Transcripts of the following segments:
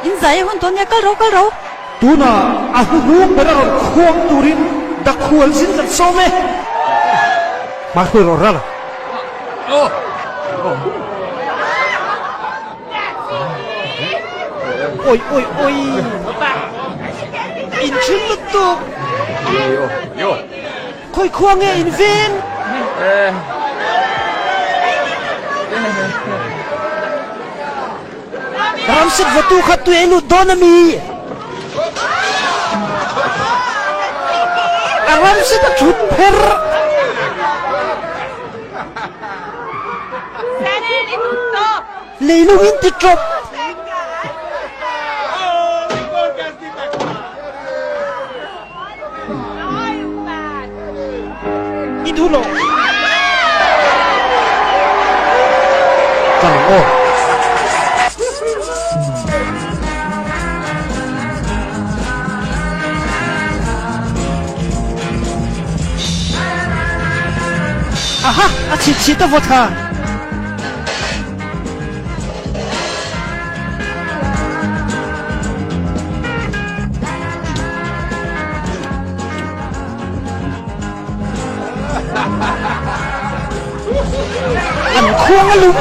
In zai a hun tawh nia, kal ro, kal ro. Tunah a hnuhnung ber a rawn khuang turin Dakhual zin kan sawm e. Hmai rawh ral a. Oi oi oi. In thin lutuk. Khawi khua nge in veng? Ramsit vawtu kha tui ei lut dawn a mi? A ramsit a thut pher. Leilung in ti tawp. I duh lo. Kal ang aw. Aha, a chhit chhit a vawt ha. An khuang a lum.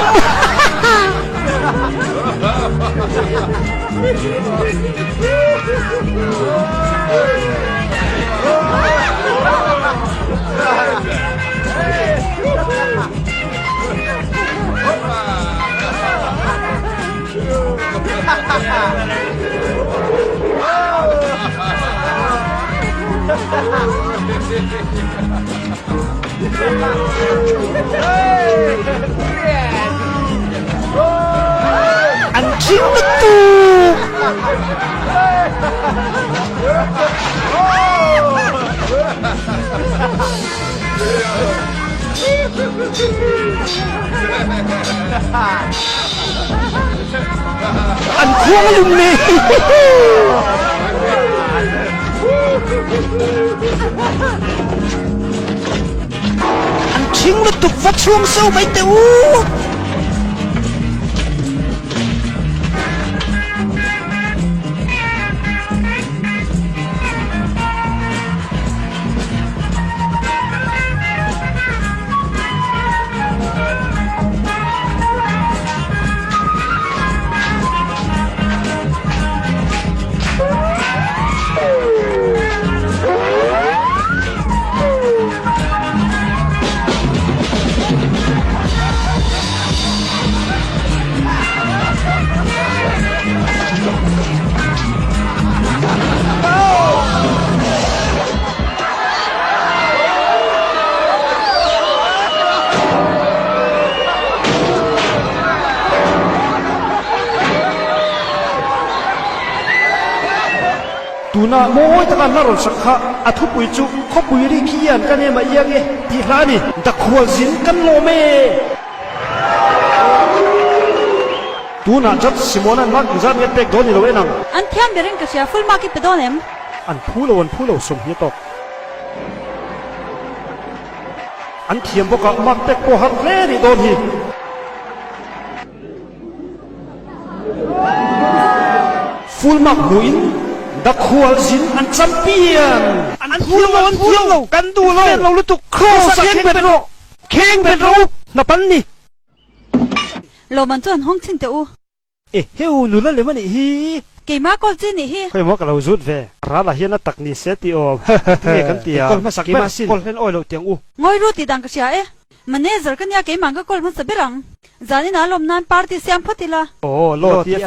An thing lutuk. An khuang a lum le. An ṭhing lutuk va chhuang so mai teh u. Tuna mawi taka hla rawn sak kha a thupui chu khawpui ri khi ian kan em a iang e tih hla a ni. Dakhual zin kan lawm e. Tunah Judge Simona'n mark engzat nge pek dawn ni lo en ang. An thiam ber in ka hria, full mark i pe dawn em? An phu lo, an phu lo, 20 tawk. An thiam bawk a, mark pek pawh har hle nih dawn hi. Full mark hmuh in Dakhual zin an champion! An phu lo, an phu lo, kan duh lo, lo lutuk, Kross-a kheng bet rawh, kheng bet rawh u, hnapan ni. Lawman chuan hawng chhin teh u. E heu nula lem a nih hi. Keimah kawl chi nih hi. Khawi maw ka lo zut ve. Ral ah hian a tak ni se tih awm. Tinge kan ti a. Kawl hmasak ber kawl hlen awi loh tiang u. Ngawi ru tih dan ka hria e. Manager ka nia keimah ka kawl hmasa ber ang. Zanin ah lawm nan party siam phawt ila. Aw law ti a.